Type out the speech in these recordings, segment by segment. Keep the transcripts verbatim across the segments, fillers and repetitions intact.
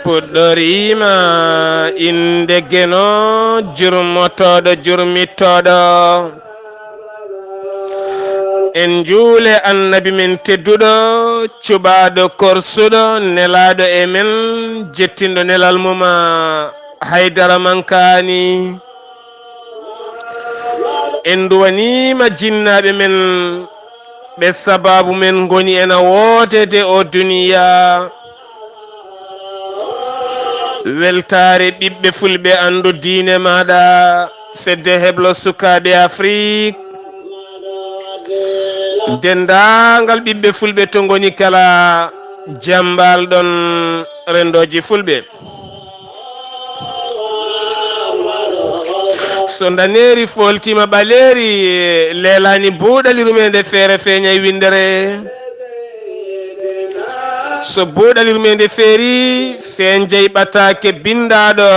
Puɗɗoriima innde Geno, jurmotooɗo, jurmittooɗo. En njuule Annabi men tedduɗo, cuɓaaɗo korsuɗo, nelaaɗo e men, jettinɗo nelal mum, Haydara Mankaani. En nduwaniima jinnaaɓe men, ɓe sabaabu men ngoni ena woodede o duniya. Weltaare ɓiɓɓe fulɓe, anndu diine maaɗa, fedde heblo sukaaɓe Afrik, denndaangal ɓiɓɓe fulɓe to ngoni kala, jambaal ɗon renndooji fulɓe. So ndaneeri fooltiima ɓaleeri, leelaani buuɗali rumeende feere feeñay winndere. So buuɗali rumeende feeri, feeñjay ɓataake binndaaɗo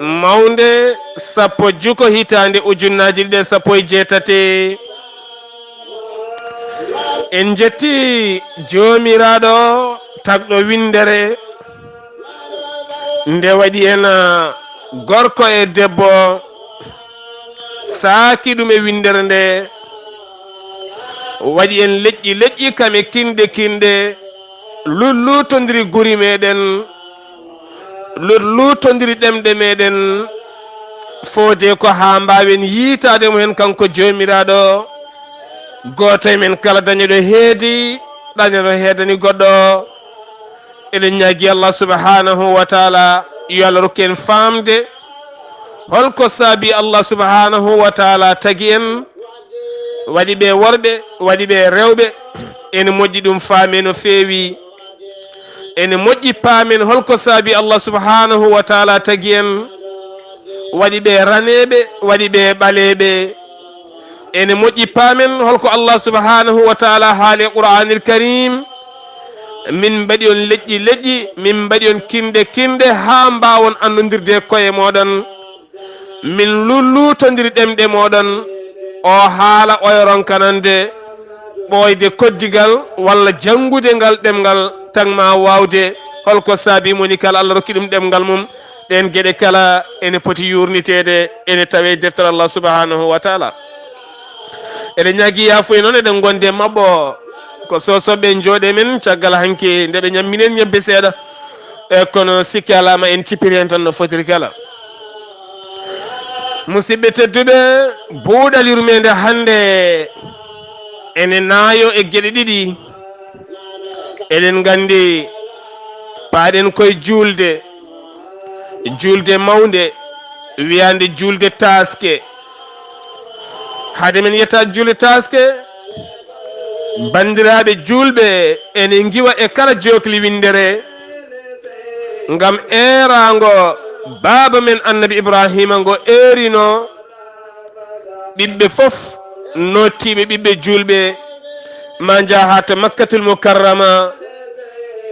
mawnde sappo juko hitaande ujunnaaji ɗiɗi e sappo e jeetati. En njetti Joomiraaɗo tagɗo winndere, nde waɗi en gorko e debbo, saaki ɗum e winndere nde, waɗi en leƴƴi leƴƴi kam e kinɗe kinɗe, lulluutondiri guri meɗen, lulluutondiri ɗemɗe meɗen, fodde ko haa mbaawen yiitaade mo heen kanko Joomiraaɗo. Gooto e men kala dañoɗo heedi, dañoɗo heedani goɗɗo. Eɗen ñaagi Allah subhanahu wa taala yo Allah rokku en faamde holko saabi Allah subhanahu wa taala tagi en, waɗi ɓe worɓe, waɗi ɓe rewɓe. Ene moƴƴi ɗum faame no feewi. Ene moƴƴi paamen holko saabi Allah subhanahu wa taala tagi en, waɗi ɓe raneeɓe, waɗi ɓe ɓaleeɓe. Ene moƴƴi paamen holko Allah subhanahu wa taala haali e Qur'anil Karim. Min mbaɗi on leƴƴi leƴƴi, min mbaɗi on kinɗe kinɗe haa mbaawon annondirde e koye mooɗon. Min lulluutondiri ɗemɗe mooɗon, o haala oya ronkanande ɓooyde koddigal walla janngude ngal ɗemngal, tan ma waawde holko saabi moni kala Allah rokki ɗum ɗemngal mum. Ɗeen geɗe kala ene poti yuurniteede, ene tawee e deftere Allah subhanahu wa taala. Eɗen ñaagi yaafuya noon, eɗen ngondi e maɓɓo ko sosoɓe jooɗe men caggal hanki nde ɓe ñamminen ñebbe seeɗa. E kono sikki alaa ma en cippiri heen tan no fotiri kala. Musidɓe tedduɓe, buuɗal yurmeende hannde ene naayo e geɗe ɗiɗi. Eɗen nganndi paaɗen koye juulde, juulde mawnde, wiyaande juulde taaske. Hade men yetta juulde taaske, banndiraaɓe juulɓe ene ngiwa e kala jookli winndere, ngam eeraango baaba men Annabi Ibraahiima ngo eerino ɓiɓɓe fof, nottiiɓe ɓiɓɓe juulɓe, ma njaha to Makkatul Mukarrama,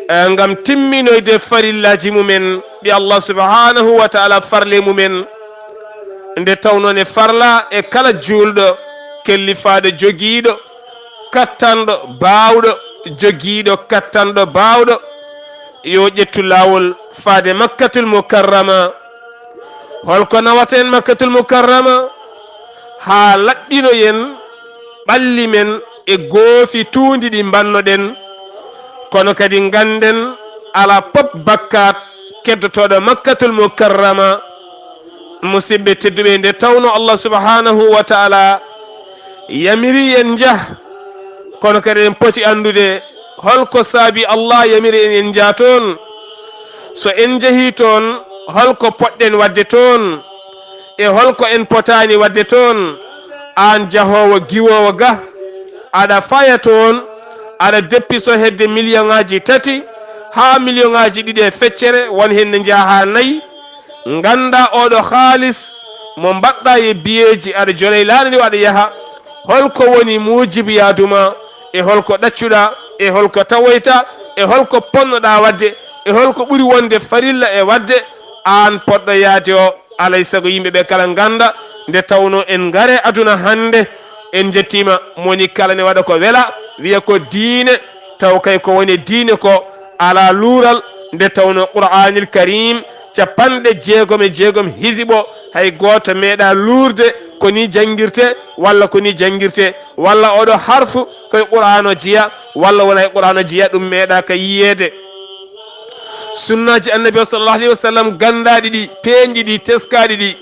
eh, ngam timminoyde farillaaji mumen ɗi Allah subhanahu wa taala farli e mumen. Nde tawnoo ne farla e kala juulɗo, kellifaaɗo, jogiiɗo, kattanɗo, baawɗo, jogiiɗo, kattanɗo, baawɗo, yo ƴettu laawol faade Makkatul Mukarrama. Holko nawata en Makkatul Mukarrama? Haa laɓɓinoyen ɓalli men e goofi tuundi ɗi mbannoɗen. Kono kadi ngannden alaa pop bakkaat keddotooɗo Makkatul Mukarrama. Musidɓe tedduɓe, nde tawnoo Allah subhanahu wa taala yamiri en njah, kono kadi en poti anndude holko saabi Allah yamiri en en njah toon. So en njahii toon, holko poɗɗen waɗde toon? E holko en potaani waɗde toon? Aan jahoowo giwoowo ga, aɗa faya toon, aɗa deppiso hedde miliyoŋaaji tati haa miliyoŋaaji ɗiɗi e feccere, won heen ne njaha haa nayi. Ngannda oɗo haalis mo mbaɗɗa e biyeeji, aɗa joola e laana ndi, aɗa yaha. Holko woni muujibiyaadu ma? E holko ɗaccuɗa? E holko tawoyta? E holko ponnoɗa waɗde? E holko ɓuri wonde farilla e waɗde? Aan poɗɗo yaade o, alay sago yimɓe ɓe kala ngannda. Nde tawnoo en ngare aduna hannde, en njettiima, moni kala ne waɗa ko wela, wiya ko diine, taw kay ko woni diine ko alaa luural, Nde tawno Qur'aanil Kariim capanɗe jeegom e jeegom hisibo, hay gooto meeɗa luurde ko ni janngirte, walla ko ni janngirte, walla oɗo harfu koye Qur'aano jeya, walla wona e Qur'aano jeya, ɗum meeɗa ka yiyeede. Sunnaaji Annabi o sallallahu alayhi wa sallam ganndaaɗi ɗi, peeñɗi ɗi, teskaaɗi ɗi,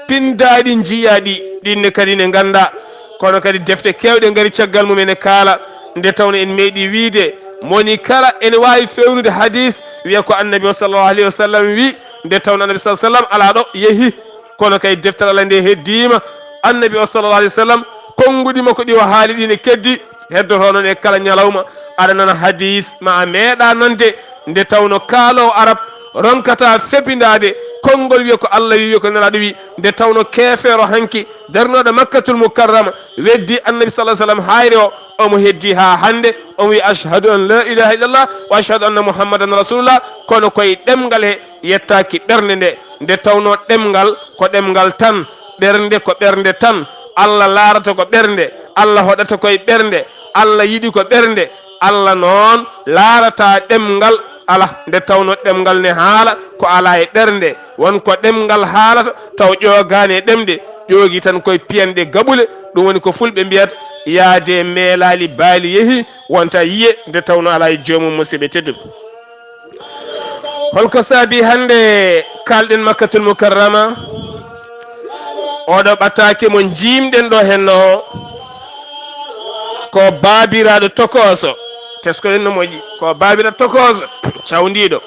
pinndaaɗi, njiyaaɗi, ɗin ne kadi ne nganndaa. Kono kadi defte keewɗe ngari caggal mum ene kaala, nde tawno en meeɗi wiide, moni kala ene waawi fewnude hadis, wiya ko Annabi o sallallahu alayhi wa sallam wi, nde tawno Annabi sallallahu alayhi wa sallam alaa ɗo yehi. Kono kay deftere Allah nde heddiima, Annabi o sallallahu alayhi wa sallam, konnguɗi makko ɗi o haali ɗi ne keddi, heddoto noon e kala ñalawma, aɗa nana hadis ma a meeɗa nande, nde tawno kaaloowo arab ronkata fepindaade konngol wiya ko Allah wi, wiya ko Nelaaɗo wi, nde tawno keefeero hanki darnooɗo Makkatul Mukarrama, weddi Annabi sallallahu alayhi wa sallam hayre o, omo heddi haa hannde, omo wiya, "Ashhadu an la ilaha illallah wa ashhadu anna Muhammadan rasulullah," kono koye ɗemngal he yettaaki ɓernde nde, nde tawno ɗemngal ko ɗemngal tan, ɓernde ko ɓernde tan, Allah laarata ko ɓernde, Allah hoɗata koye ɓernde, Allah yiɗi ko ɓernde, Allah noon laarata ɗemngal, alaa, nde tawno ɗemngal ne haala ko alaa e ɓernde, won ko ɗemngal haalata taw ƴoogaani e ɗemɗe, ƴoogi tan koye piyanɗe gaɓule, ɗum woni ko fulɓe mbiyata, yaade meelaali baali yehi, wonta yiye, nde tawno alaa e joomum, musidɓe tedduɓe. Holko saabi hannde kaalɗen Makkatul Mukarrama? Oɗo ɓataake mo njiimɗen ɗo henno o, ko baabiraaɗo tokooso, teskoɗen no moƴƴi, ko baabiraaɗo tokooso, cawndiiɗo.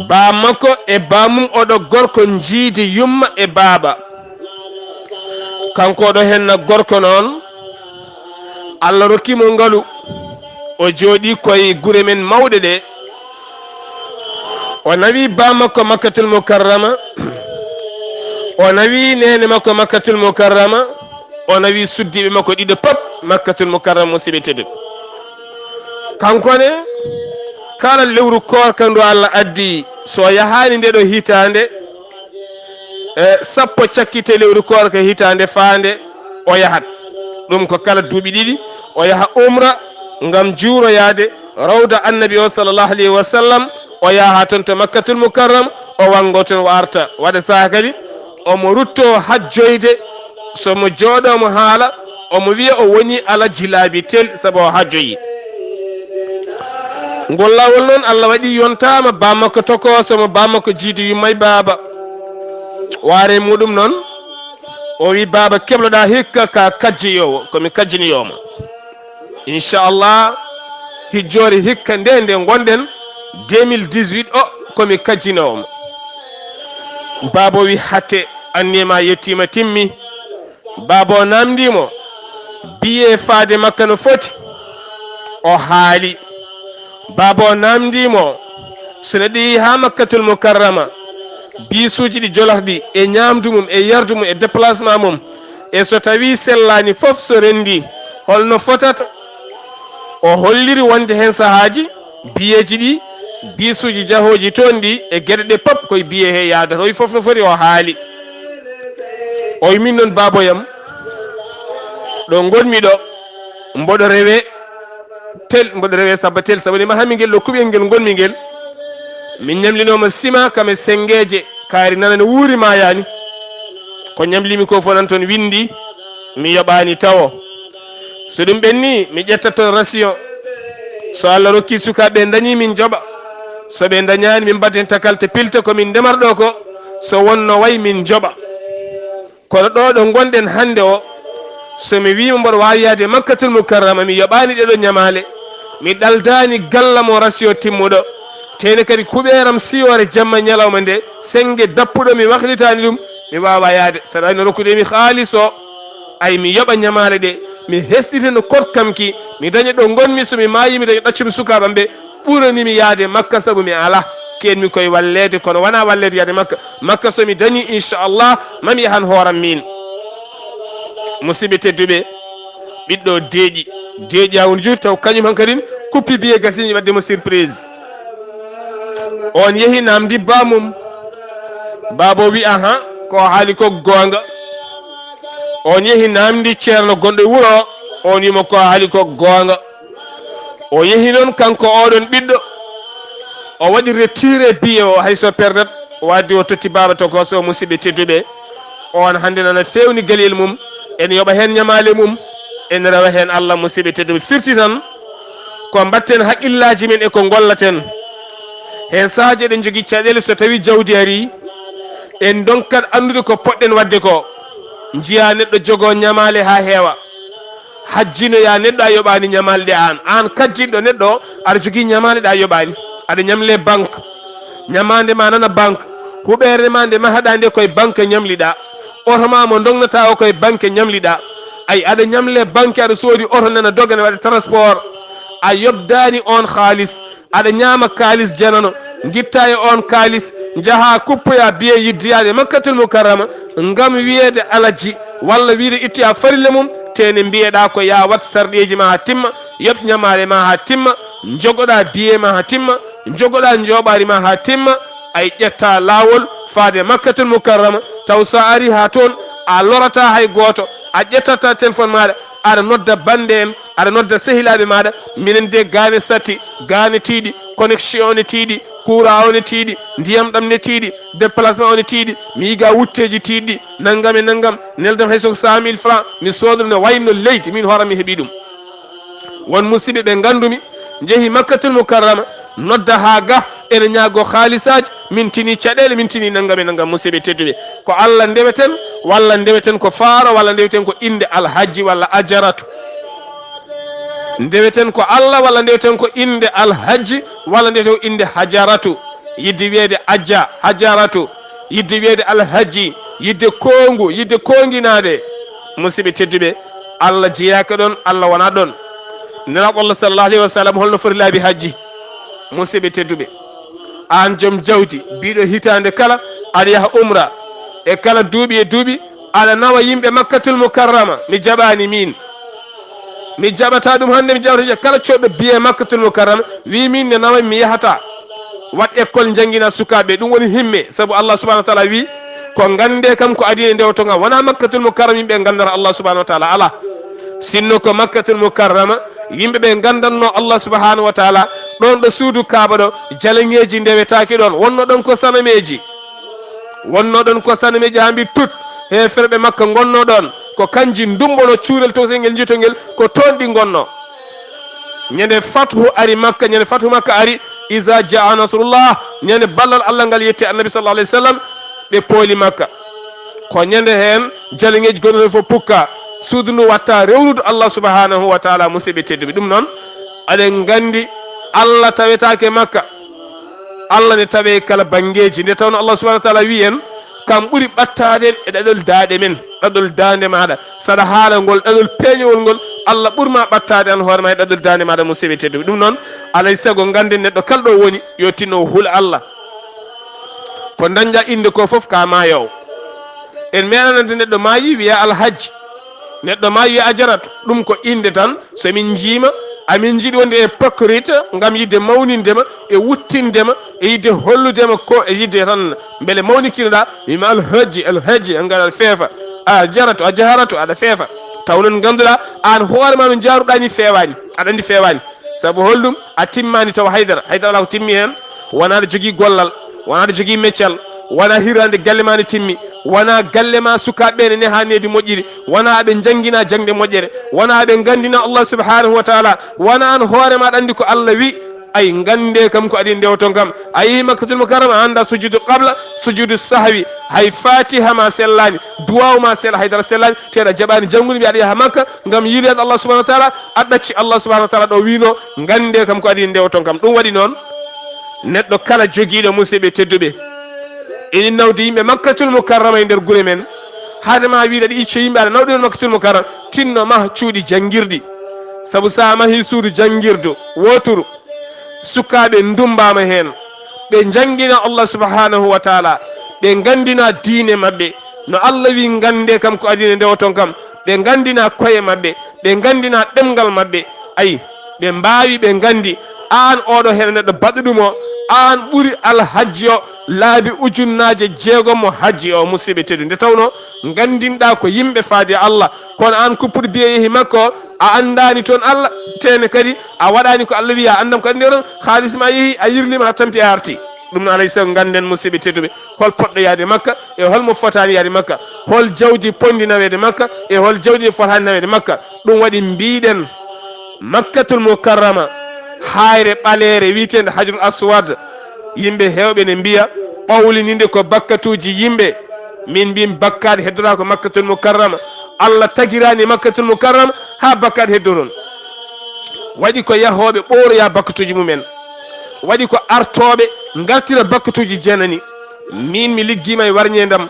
Baa makko e baa mum oɗo gorko njiidi yumma e baaba. Kanko oɗo henna gorko noon, Allah rokki mo ngalu, o jooɗii koye gure men mawɗe ɗe. O nawi baa makko Makkatul Mukarrama, o nawi neene makko Makkatul Mukarrama, o nawi suddiiɓe makko ɗiɗo pop Makkatul Mukarrama, musidɓe tedduɓe. Kanko ne, kala lewru koorka ndu Allah addi, so yahaani nde ɗo hitaande, e sappo cakkite lewru koorka hitaande faande, o yahat. Ɗum ko kala duuɓi ɗiɗi, o yaha umra ngam juuroyaade rawda Annabi o sallallahu alayhi wa sallam, o yaha toon to Makkatul Mukarram, o wanngo toon, o arta. Waɗa saha kadi omo rutto hajjoyde, so mo jooɗo mo haala, omo wiya o woni alajji laabi tel sabu o hajjoyi. Ngol laawol noon Allah waɗi yontaama baa makko tokooso mo baa makko jiidi yummay baaba. Waare muɗum noon, o wi, "Baaba, kebloɗaa hikka ka kajjoyoowo, ko mi kajjinoyoo ma. Inchallah, hijjoore hikka nde, nde ngonɗen, deux mille dix-huit o, ko mi kajjinoowo ma." Baaba o wi, "Hatte, anniye ma yettiima, timmi." Baaba o naamndii mo, "Biyee faade Makka no foti?" O haali. Baaba o naamndii mo, so neɗɗo yehii haa Makkatul Mukarrama, biisuuji ɗi jolata ɗi, e ñaamdu mum, e yardu mum, e déplacement mum, e so tawii sellaani fof, so renndii, holno fotata? O holliri wonde heen sahaaji, biyeeji ɗi, biisuuji jahooji toon ɗi, e geɗe ɗe pop, koye biye he yaadata. O wi fof no foti, o haali. O wi, "Min noon, baaboyam, ɗo ngonmi ɗo, mboɗo rewe tel, mboɗo rewe sabba tel, sabu ni ma hami ngel ɗo kuɓel ngel ngonmi ngel. Min ñamlinooma sima kam e senngeeje, kaari nana ne wuuri maayaani. Ko ñamlimi ko fof nan toon winndi, mi yoɓaani tawo. So ɗum ɓenni, mi ƴetta toon ration. So Allah rokki sukaaɓe ɓe ndañi, min njoɓa. So ɓe ndañaani, min mbaɗa heen takalte pilte, ko min ndemata ɗo ko. So wonno wayi, min njoɓa. Kono ɗo ɗo ngonɗen hannde o, so mi wiima mboɗo waawi yaade Makkatul Mukarrama, mi yoɓaani ɗeɗo ñamaale, mi ɗaldaani galla mo ration timmuɗo, teyne kadi kuɓeeram siyoore jamma ñalawma nde, sennge dappuɗo mi waklitaani ɗum, mi waawaa yaade. Saɗa no rokkude mi haalis o, ay, mi yoɓa ñamaale ɗe, mi hesɗita no kotkam ki, mi daña ɗo ngonmi, so mi maayi, mi daña ɗaccumi sukaaɓam ɓe, ɓurani mi yaade Makka, sabu mi alaa. Keen mi koye walleede, kono wonaa walleede yaade Makka. Makka so mi dañi, inchallah, mami yahan hooram min." Musidɓe tedduɓe, ɓiɗɗo deeƴi, deeƴi haa woni juuti, taw kañum hankadin kuppi biye gasini wadde mo surprise. On yehi namdi baamum. Baaba o wi, "Aha, ko haali ko goonga." On yehi namdi ceerno gonɗo e wuro o, on wimo ko haali ko goonga. O yehi noon kanko oɗon ɓiɗɗo, O waɗi retiré billet o, hay so perdat, o addi o totti baaba tokoso, musidɓe tedduɓe. On hannde nana fewni galiyel mum, en yoɓa heen ñamaale mum, en rewa heen Allah, musidɓe tedduɓe. Firti tan, ko mbatten haqqillaaji men e ko ngollaten. Heen sahaaji eɗen njogii caɗeele, so tawii jawdi arii, en ndonkat anndude ko poɗɗen waɗde ko. Njiyaa neɗɗo jogoo ñamaale haa heewa. Hajjinoyaa neɗɗo a yoɓaani ñamaale ɗe aan. Aan kajjinɗo neɗɗo o, aɗa jogii ñamaale ɗe a yoɓaani. Aɗa ñamle banque. Ñamaande ma nana banque. Huɓeere ma nde mahaɗaa nde koye banque ñamliɗaa. Oto ma mo ndognataa o koye banque ñamliɗaa. Ay, aɗa ñamle banque, aɗa soodi oto nana doga ne waɗa transport. A yoɓdaani oon haalis. Aɗa ñaama kaalis janano, ngitta e oon kaalis, njaha kuppoya biye yidde yaade Makkatul Mukarrama, ngam wiyeede alajji, walla wiide ittoya farilla mum, te ne mbiyeɗa ko ya wat sarɗeeji ma ha timma, yoɓ ñamaale ma ha timma, njogoɗa biye ma ha timma, njogoɗa njooɓaari ma ha timma, ay ƴetta laawol faade Makkatul Mukarrama, taw so a ari ha toon, a lorata hay gooto, a ƴettata téléphone maɗa, aɗa nodda bande en, aɗa nodda sehilaaɓe maɗa, minen de ga ne satti, ga ne tiiɗi, connexion o ne tiiɗi, courant o ne tiiɗi, ndiyam ɗam ne tiiɗi, déplacement o ne tiiɗi, mi yiga wutteeji tiiɗi, nanngam e nanngam, neldam hay so ko cent mille francs, mi sooda ɗum ne wayno leydi, min hooram mi heɓi ɗum. Won musidɓe ɓe nganndumi, njehi Makkatul Mukarrama, nodda haa ga, ene ñaago haalisaaji, min tini caɗeele, min tini nanngam e nanngam, musidɓe tedduɓe. Ko Allah ndeweten, walla ndeweten ko faaro, walla ndeweten ko innde Alhajji walla Ajaratu. Ndeweten ko Allah, walla ndeweten ko innde Alhajji, walla ndeweten ko innde Hajaratu. Yidde wiyeede Ajja, Hajaratu. Yidde wiyeede Alhajji, yidde koongu, yidde koonginaade. Musidɓe tedduɓe, Allah jeyaaka ɗon, Allah wonaa ɗon. Nelaaɗo Allah sallallahu alayhi wa sallam, holno foti laabi hajji? Musidɓe tedduɓe, aan joom jawdi, biiɗo hitaande kala, aɗa yaha umra. E kala duuɓi e duuɓi, aɗa nawa yimɓe Makkatul Mukarrama, mi jaɓaani miin. Mi jaɓata ɗum hannde, mi jaɓata kala coodɗo biye Makkatul Mukarrama, wi miin ne nawa mi yahata. Waɗ école, njanngina sukaaɓe, ɗum woni himme, sabu Allah subhanahu wa taala wi, ko nganndee kam ko adii e ndewto ngam, wonaa Makkatul Mukarrama yimɓe nganndata Allah subhanahu wa taala, alaa. Sinno ko Makkatul Mukarrama, yimɓe ɓe nganndanno Allah subhanahu wa taala, ɗon ɗo suudu Kaaba ɗo, jalaŋeeji ndewetaaki ɗon, wonno ɗon ko sanameeji. Wonno ɗon ko sanameeji haa mbi tut, heeferɓe Makka ngonno ɗon, ko kanji ndumbono cuurel towsel ngel njiito ngel, ko toon ɗi ngonno. Ñande fathu ari Makka, ñande fathu Makka ari, iza jaa nasrullah, ñande ballal Allah ngal yetti Annabi sallallahu alayhi wa sallam, ɓe pooli Makka. Ko ñande heen jalaŋeeji gonɗo fof pukka, suudu ndu watta rewrude Allah subhanahu wa taala, musidɓe tedduɓe. Ɗum noon, aɗen nganndi Allah tawetaake Makka. Allah ne tawe kala banngeeji. Nde tawnoo Allah subhanahu wa taala wi en, kam ɓuri ɓattaade en e ɗaɗol daaɗe men, ɗaɗol daande maaɗa. Saɗa haala ngol ɗaɗol peeñowol ngol, Allah ɓurma ɓattaade an hoore ma e ɗaɗol daande maaɗa, musidɓe tedduɓe. Ɗum noon, alay sago ngannden neɗɗo kala ɗo woni, yo tinno hula Allah. Ko dañɗa innde ko fof ka maayo. En meeɗanande neɗɗo maayi wiya Alhajji. Neɗɗo maayi wiya Ajaratu. Ɗum ko innde tan. So min njiima, amin njiɗi wonde e hypocrite ngam yiɗde mawnindema, e wuttindema, e yiɗde holludema ko e yiɗde tan mbele mawnikinoɗa, wima Alhajji, Alhajji, en ngal aɗa feefa. A jaratu, a jaharatu, aɗa feefa. Taw noon ngannduɗa, aan hoore ma no njaaruɗa ni feewaani, aɗa anndi feewaani. Sabu holɗum? A timmaani taw haydara. Haydara alaa ko timmi heen. Wonaa aɗa jogii gollal, wonaa aɗa jogii meccal, wonaa hirande galle ma ne timmi, wonaa galle ma sukaaɓe ɓe ne neha nehdi moƴƴiri, wonaa aɓe njanngina jaŋde moƴƴere, wonaa aɓe nganndina Allah subhanahu wa taala, wonaa aan hoore ma aɗa anndi ko Allah wi. Ay, nganndee kam ko adii e ndewton kam. A yehi Makkatul Mukarrama, a annda sujudu qabla, sujudu sahwi. Hay Fatiha ma sellaani, duwaaw ma sella, haydara sellaani, te aɗa jaɓaani janngude, mbiya aɗa yaha Makka ngam yiiloyaade Allah subhanahu wa taala, a ɗacci Allah subhanahu wa taala ɗo wiino, nganndee kam ko adii e ndewton kam. Ɗum waɗi noon, neɗɗo kala jogiiɗo, musidɓe tedduɓe, ene nawdi yimɓe Makkatul Mukarrama e nder gure men, hade ma wiide aɗa icco yimɓe aɗa nawɗi on Makkatul Mukarrama, tinno mah cuuɗi janngirɗi. Sabu so a mahi suudu janngirdu wooturu, sukaaɓe ndummbaama heen, ɓe njanngina Allah subhanahu wa taala, ɓe nganndina diine maɓɓe, no Allah wi nganndee kam ko adii e ndewton kam, ɓe nganndina koye maɓɓe, ɓe nganndina ɗemngal maɓɓe. Ayi, ɓe mbaawi, ɓe nganndi, aan oɗo heen neɗɗo baɗɗo ɗum o, aan ɓuri Alhajji o laabi ujunnaaje jeegom mo hajji o, musidɓe tedduɓe. Nde tawnoo nganndinɗaa ko yimɓe faade Allah, kono aan kuppuɗo biye yehi Makka o, A anndaani toon Allah, tene kadi a waɗaani ko Allah wiyi a anndam kadi nde ɗon, haalis ma yehi, a yirliima haa tampi a arti. Ɗum no alay sago ngannden, musidɓe tedduɓe, hol poɗɗo yahde Makka e hol mo fotaani yahde Makka, hol jawdi ponndi naweede Makka e hol jawdi ndi fotaani naweede Makka. Ɗum waɗi mbiɗen Makkatul Mukarrama, haayre ɓaleere wiyeteende Hajrul Aswad, yimɓe heewɓe ne mbiya ɓawlininde ko bakkatuuji yimɓe. Min mbimi bakkaat heddoraa ko Makkatul Mukarrama. Allah tagiraani Makkatul Mukarrama haa bakkaat heddo toon. Waɗi ko yahooɓe ɓooroya bakkatuuji mumen. Waɗi ko artooɓe ngartira bakkatuuji jeenani. Min mi liggiima e warñeendam.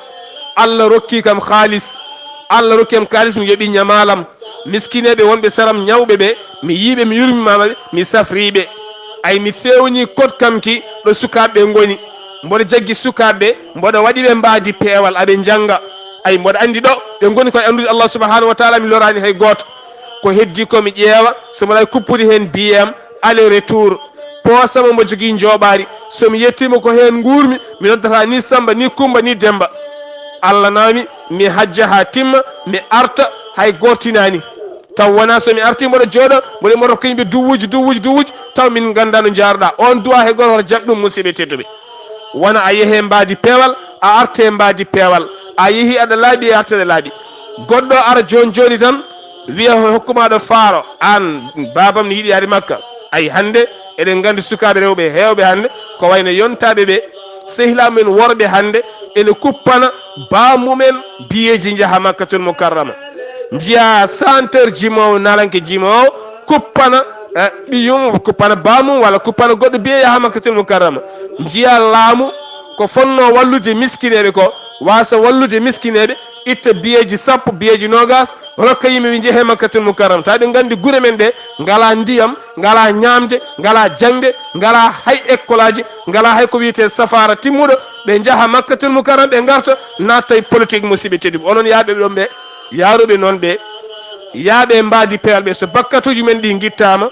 Allah rokki kam haalis. Allah rokki kam kaalis, mi yoɓi ñamaalam. Miskineeɓe wonɓe saram ñawɓe ɓe, mi yiiɓe, mi yurmimaama ɓe, mi safriiɓe. Ay, mi feewni kot kam ki ɗo sukaaɓe ɓe ngoni. Mboɗo jaggi sukaaɓe ɓe, mboɗo waɗi ɓe mbaadi peewal, aɓe njannga. Ay, mboɗo anndi ɗo ɓe ngoni koye anndude Allah subhanahu wa taala, mi loraani hay gooto. Ko heddi ko mi ƴeewa, so mbaɗa kuppude heen billet am, aller retour. Poosam omo jogii njooɓaari. So mi yettiima ko heen nguurmi, mi noddata ni Sammba, ni Kummba, ni Demmba. Allah nawmi, mi hajja haa timma, mi arta, hay gooto tinaani. Taw wonaa so mi artii mboɗo jooɗoo, mboɗo, mboɗo rokka yimɓe duwuuji, duwuuji, duwuuji, taw min nganndaa no njaaruɗaa. Oon duwaa hay gooto hoto jaɓ ɗum, musidɓe tedduɓe. Wona a yehee mbaadi peewal, a artee mbaadi peewal. A yehii aɗa laaɓi, a artii aɗa laaɓi. Goɗɗo ara jooni jooni tan, wiya hokku maa ɗo faaro, aan baabam ne yiɗi yaade Makka. Ay, hannde eɗen nganndi sukaaɓe rewɓe heewɓe hannde, ko wayno yontaaɓe ɓe, sehilaaɓe men worɓe hannde ene kuppana baamumen biyeeji njaha Makkatul Mukarrama. Njiya chanteur jimoowo, naalanke jimoowo, kuppana, eh, ɓiyum, kuppana baamum, walla kuppana goɗɗo biye yaha Makkatul Mukarrama. Njiya laamu ko fonnoo wallude miskineeɓe ko, waasa wallude miskineeɓe, itta biyeeji sappo, biyeeji noogas, rokka yimɓe ɓe njehe Makkatul Mukarrama. Taw eɗen nganndi gure men ɗe ngalaa ndiyam, ngalaa ñaamde, ngalaa jaŋde, ngalaa hay ekkolaaji, ngalaa hay ko wiyetee safaara timmuɗo. Ɓe njaha Makkatul Mukarrama, ɓe ngarta, natta e politique, musidɓe tedduɓe. Onon yaaɓe ɗon ɓe, yaaruɓe noon ɓe, yaaɓe mbaadi peewal ɓe, so bakkatuuji men ɗi ngittaama,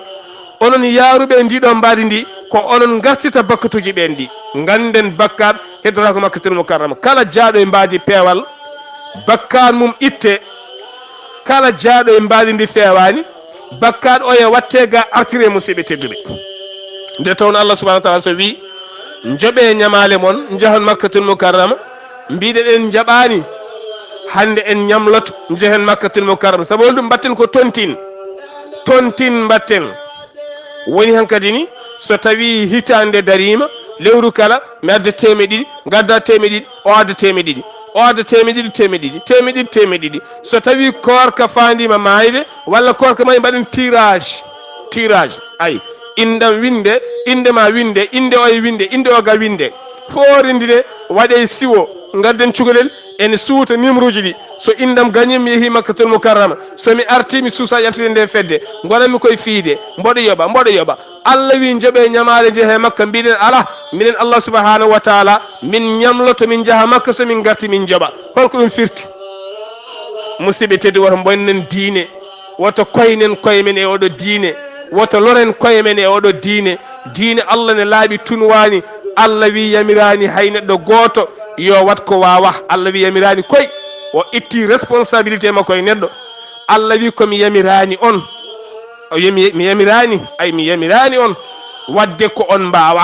onon yaaruɓe e ndiɗo mbaadi ndi, ko onon ngartirta bakkatuuji ɓeen ɗi. Ngannden bakkaat heddotaako Makkatul Mukarrama. Kala jaaɗo e mbaadi peewal, bakkaat mum itte. Kala jaaɗo e mbaadi ndi feewaani, bakkaat oya watte ga artire, musidɓe tedduɓe. Nde tawno Allah subhanahu wa taala so wi, njoɓe ñamaale mon, njahon Makkatul Mukarrama, mbiɗen en njaɓaani, hannde en ñamloto, njehen Makkatul Mukarrama. Sabu holɗum? Mbatten ko tontine. Tontine mbatten. Woni hankadi ni, so tawi hitaande dariima, lewru kala, mi adda teemeɗe ɗiɗi, ngadda teemeɗe ɗiɗi, o adda teemeɗe ɗiɗi, o adda teemeɗe ɗiɗi, teemeɗe ɗiɗi, teemeɗe ɗiɗi, teemeɗe ɗiɗi. So tawi koorka faandiima maayde, walla koorka maayi, mbaɗen tirage, tirage. Ay, inndam winnde, innde ma winnde, innde oye winnde, innde o ga winnde. Fof renndine, waɗe siwo, ngadden cukalel, ene suuta numéroji ɗi. So inndam gañi, mi yehi Makkatul Mukarrama. So mi arti, mi suusa yaltude nde fedde. Ngonanmi koye fiyde. Mboɗo yoɓa, mboɗo yoɓa. Allah wi, njoɓe ñamaale, njehe Makka. Mbiɗen, alaa, minen Allah subhanahu wa taala, min ñamloto, min njaha Makka, so min ngarti, min njoɓa. Holko ɗum firti? Musidɓe tedduɓe, woto mbonnen diine, woto koynen koye men e oɗo diine, woto loren koye men e oɗo diine. Diine Allah ne laaɓi, tunwaani. Allah wi, yamiraani hay neɗɗo gooto yo wat ko waawa. Allah wi, yamiraani koy, o itti responsabilité makko e neɗɗo. Allah wi, ko mi yamiraani on. O wi, mi, mi yamiraani, ay, mi yamiraani on wadde ko on mbaawa.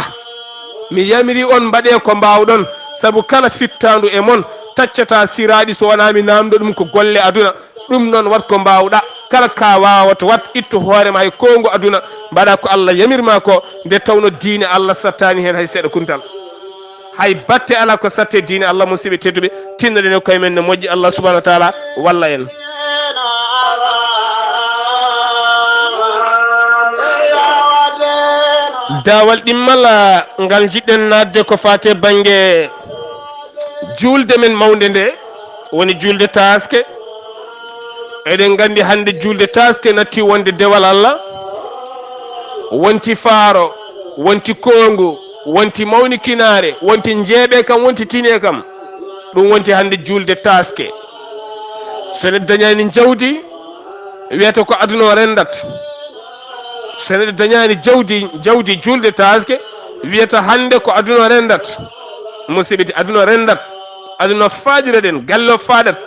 Mi yamiri on mbaɗe ko mbaawɗon, sabu kala fittaandu e mon taccata siraaɗi so wonaa mi naamndo ɗum ko golle aduna. Ɗum noon, wat ko mbaawɗa, kala ka waawata wat, ittu hoore ma e koongu aduna, mbaɗa ko Allah yamirma ko, nde tawno diine Allah sattaani heen hay seeɗa kuntal. Hay batte alaa ko satte diine Allah, musidɓe tedduɓe, tinnoɗen e koye men no moƴƴi, Allah subhanahu wa taala walla en. Daawal ɗimmal, ah, ngal njiɗɗen naatde ko faate bannge juulde men mawnde nde, woni juulde taaske. Eɗen nganndi hannde juulde taaske natti wonde dewal Allah, wonti faaro, wonti koongu, wonti mawnikinaare, wonti njeeɓe kam, wonti tine kam. Ɗum wonti hannde juulde taaske. So neɗɗo dañaani jawdi, wiyata ko aduna o renndat. So neɗɗo dañaani jawdi, jawdi juulde taaske, wiyata hannde ko aduna o renndat. Musidɓe, aduna o renndat. Aduna o faaɗiroɗen, galle o faaɗat,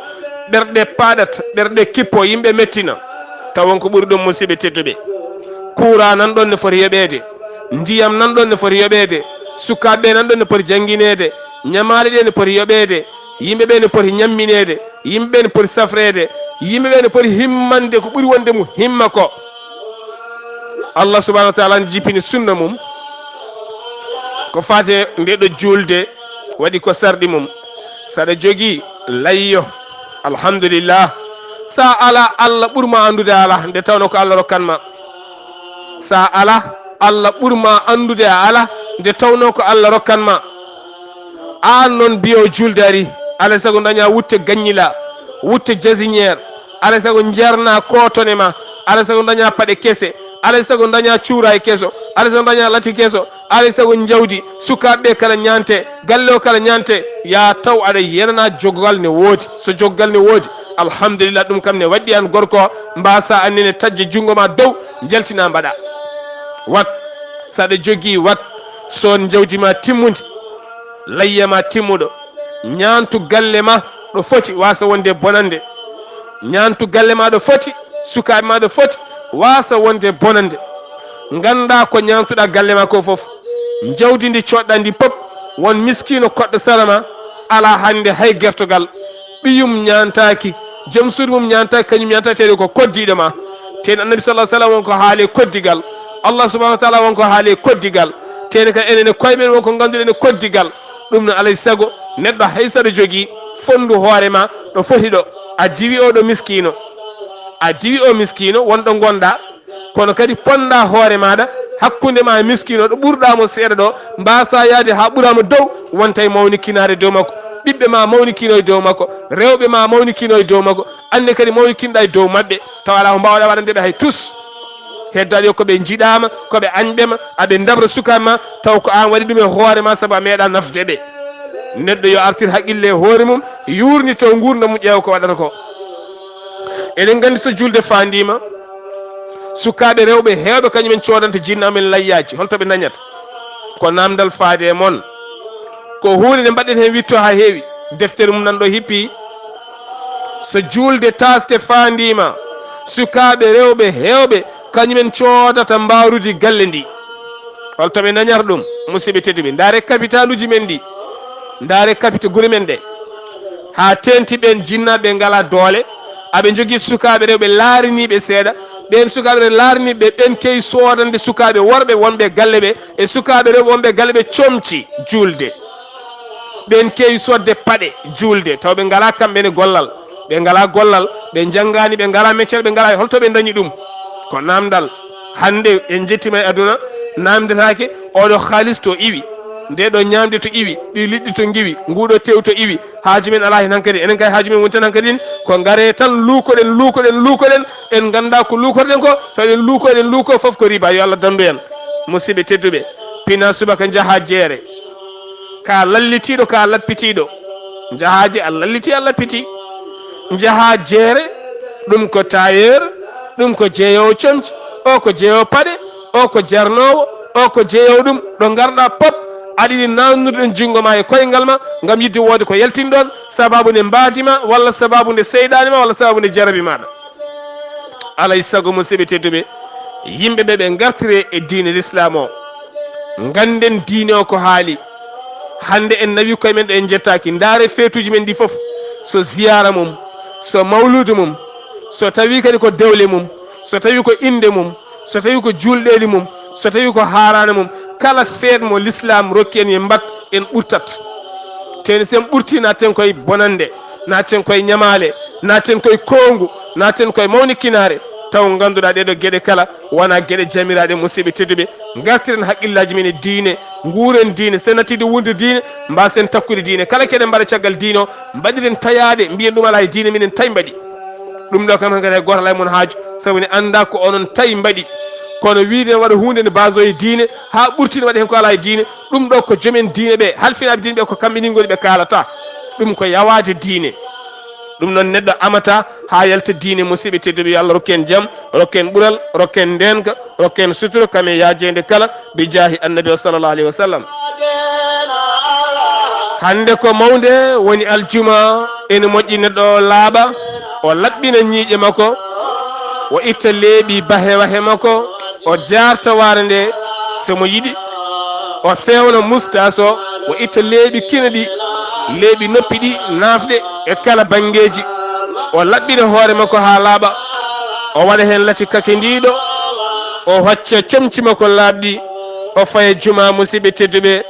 ɓerɗe paaɗat, ɓerɗe kippo, yimɓe mettina. Won ko ɓuri ɗum, musidɓe tedduɓe. Kuuraa nan ɗon ne foti yoɓeede. Ndiyam nan ɗon ne foti yoɓeede. Sukaaɓe nan ɗon ne poti janngineede. Ñamaale ɗe ne poti yoɓeede. Yimɓe ɓe ne poti ñammineede. Yimɓe ɓe ne poti safreede. Yimɓe ɓe ne poti himmande ko ɓuri wonde mo himma ko. Allah subhanahu wa taala ne jipini sunna mum ko faate nde ɗo juulde, waɗi ko sarɗi mum. Saɗa jogii layyo, alhamdulillah. Sa ala, Allah ɓurma anndude a ala, nde tawno ko Allah rokkan ma. Sa ala, Allah ɓurma anndude a ala, nde tawno ko Allah rokkan ma. Aan noon biyo juulde ari, alay sago daña wutte gaññila, wutte jasiñeer, alay sago njarna kootone ma, alay sago daña paɗe kese, alay sago daña cuuraay keso, alay sago daña lati keso, alay sago njawdi, sukaaɓe ɓe kala ñaante, galle o kala ñaante, ya taw aɗa yenana jogal ne woodi. So jogal ne woodi, alhamdulillah, ɗum kam ne waɗɗi aan gorko, mbasa annene tajje junngo ma dow, njaltina mbaɗa. Wat, saɗa jogii wat, soon njawdi ma timmundi, layya ma timmuɗo, ñaantu galle ma ɗo foti wasa wonde bonande. Ñaantu galle ma ɗo foti, sukaaɓe ma ɗo foti wasa wonde bonande. Ngannda ko ñaantuɗa galle ma ko fof. Njawdi ndi coɗɗa ndi pop, won miskiino koɗɗo sara ma, ala hannde hay gertogal. Ɓiyum ñaantaaki, joom suudu mum ñaantaaki, kañum ñaantaaki, tawde ko koddiiɗo ma. Teni Annabi sallallahu alaihi wasallam won ko haali koddigal. Allah subhanahu wa taala won ko haali koddigal. Teni ka enen e koye men won ko ngannduɗen e koddigal. Ɗum no alay sago neɗɗo hay saɗa jogii fonndu hoore ma ɗo foti ɗo. A diwi o ɗo miskiino. A diwi o miskiino won ɗo ngonɗa. Kono kadi ponnda hoore maɗa hakkunde ma e miskiino ɗo ɓurɗa mo seeɗa ɗo, mbasa yaade ha ɓura mo dow, wonta e mawnikinaare dow makko. Ɓiɓɓe ma mawnikino e dow makko. Rewɓe ma mawnikino e dow makko. Anne kadi mawnikinɗa e dow maɓɓe. Tawa ala ko mbawɗa waɗande ɓe hay tus. Heddaɗo ko ɓe njiɗama, ko ɓe añɓe ma, aɓe dabra suka ma, taw ko an waɗi ɗum e hoore ma sabu a meeɗa nafde ɓe. Neɗɗo yo artir haqqille e hoore mum, yurnito nguurndam mum, ƴeewa ko waɗata ko. Eɗen nganndi so julde faandiima, sukaaɓe rewɓe heewɓe kañumen coodanta jinna amen layyaaji. Holto ɓe ndañata? Ko naamndal faade e mon. Ko huunde nde mbaɗɗen heen witto haa heewi. Deftere mum nan ɗo hippi. So julde taaske faandiima, sukaaɓe rewɓe heewɓe kañumen coodata mbaarudi galle ndi. Holto ɓe ndañata ɗum? Musidɓe tedduɓe, ndaare kapitaaluuji men ɗi. Ndaare kapita gure men ɗe. Haa teenti ɓeen jinnaaɓe ɓe ngalaa doole, aɓe njogii sukaaɓe rewɓe laariniiɓe seeɗa. Ɓeen sukaaɓe rewɓe laariniiɓe ɓeen kewi soodande sukaaɓe worɓe wonɓe galle ɓe e sukaaɓe rewɓe wonɓe galle ɓe comci juulde. Ɓeen kewi soodde paɗe juulde, taw ɓe ngalaa kamɓe ne gollal. Ɓe ngalaa gollal, ɓe njanngaani, ɓe ngalaa meccere, ɓe ngalaa, holto ɓe ndañi ɗum? Ko naamndal. Hannde en njettiima e aduna, naamndetaake, oɗo haalis to iwi, nde ɗo ñaamde to iwi, ɗi liɗɗi to ngiwi, nguɗo tew to iwi, haaju men alaa heen hankadi. Enen kay haaju men woni tan hankadi ko ngare tan luukoɗen, luukoɗen, luukoɗen, en ngannda ko luukorɗen ko, taw eɗen luuko, eɗen luuko, fof ko riba. Yo Allah danndu en. Musidɓe tedduɓe, pina subaka njaha jeere. Ka lallitiiɗo, ka lappitiiɗo. Njahaaji a lalliti, a lappiti. Njaha jeere, ɗum ko tailleur, ɗum ko jeeyowo comci, o ko jeeyowo paɗe, o ko jarnoowo, o ko jeeyowo ɗum. Ɗo ngarɗa pop, aɗa yiɗi naannude ɗon junngo ma e koyngal ma, ngam yiɗde woode ko yaltinɗon, sababu nde mbaadi ma, walla sababu nde seyɗaani ma, walla sababu nde jarabi maɗa. Alay sago, musidɓe tedduɓe, yimɓe ɓe, ɓe ngartire e diine l'islam o. Ngannden diine o ko haali. Hannde en nawi koye men ɗo, en njettaaki. Ndaare feetuuji men ɗi fof, so ziyaara mum, so mawluudu mum, so tawi kadi ko dewle mum, so tawi ko innde mum, so tawi ko juulɗeeli mum, so tawi ko haaraana mum, kala feet mo l'islam rokki en, en mbaɗ, en ɓurtat. Teni sen ɓurti, natten koye bonannde, natten koye ñamaale, natten koye koongu, natten koye mawnikinaare, taw ngannduɗaa ɗee ɗoo geɗe kala wona geɗe jamiraaɗe. Musidɓe tedduɓe, ngartiren haqqillaaji men e diine, nguuren diine, sen nattiide wonde diine, mbasen takkude diine. Kala keɗen mbaɗa caggal diine o, mbaɗiren tayaaɗe, mbiyen ɗum alaa e diine, minen tawi mbaɗi. Ɗum ɗo kam hankadi hay gooto alaa e mon haaju, sabu ne annda ko onon tawi mbaɗi. Kono wiide ne waɗa huunde ne baaso e diine, haa ɓurti ne waɗa heen ko alaa e diine, ɗum ɗo ko joomen diine ɓe, halfinaaɓe diine ɓe, ko kamɓe ni ngoni ɓe kaalata. Ɗum ko yawaade diine. Ɗum noon neɗɗo amata haa yalta diine. Musidɓe tedduɓe, yo Allah rokku en jam, rokku en ɓural, rokku en ndeenka, rokku en sutura, kam e yaajeende kala, bi jaahi annabi o sallallahu alayhi wa sallam. Hannde ko mawnde woni aljuma, ene moƴƴi neɗɗo o laaɓa, o laɓɓina ñiiƴe makko, O itta leeɓi bahe wahe makko, o jaarta waare nde, so mo yiɗi. O feewna mustaas o, o itta leeɓi kine ɗi, leeɓi noppi ɗi, naafɗe e kala banngeeji. O laɓɓina hoore makko haa laaɓa, o waɗa heen lati kakindiiɗo, o hocca comci makko laaɓɗi, o faya jumaa, musiɓɓe tedduɓe.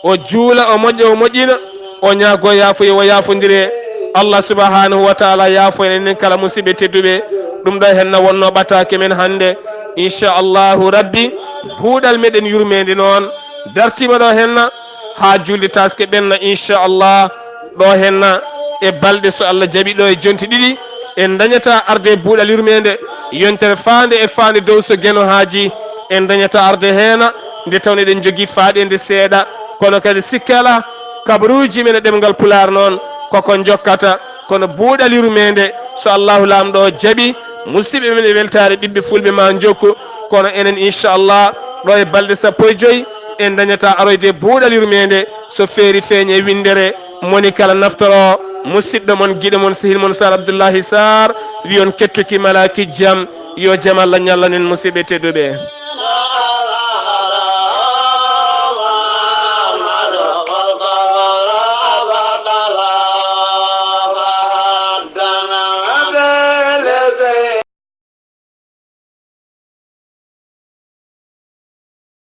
O juula, o moƴƴa, o moƴƴina, o ñaago yaafuye, o yaafondire. Allah subhanahu wa taala yaafo en enen kala, musiɓɓe tedduɓe. Ɗum ɗo henna wonno ɓataake men hannde. Inchallahu rabbi, buuɗal meɗen yurmeende noon dartima ɗo henna haa julde taske ɓenna, inchallah. Ɗo henna e balɗe, so Allah jaɓi, ɗo e jonte ɗiɗi, en dañata arde e buuɗal yurmeende, yontere faande e faande dow so Geno haaji, en dañata arde heena, nde tawno eɗen jogii faaɗeende seeɗa, kono kadi sikke alaa, kabaruuji men e ɗemngal Pulaar noon koko njokkata, kono buuɗal yurmeende, so Allahu Laamɗo jaɓi, musiɓɓe men e weltaare ɓiɓɓe fulɓe ma njokku, kono enen, inchallah, ɗo e balɗe sappo e joy, en dañata aroyde e buuɗal yurmeende, so feeri feeñe winndere, moni kala naftoro, musiɗɗo mon, giɗo mon, sehil mon Sar Abdullahi Sar, wiyon kettuki malaki jam, yo jam Allah ñallan en, musiɓɓe tedduɓe.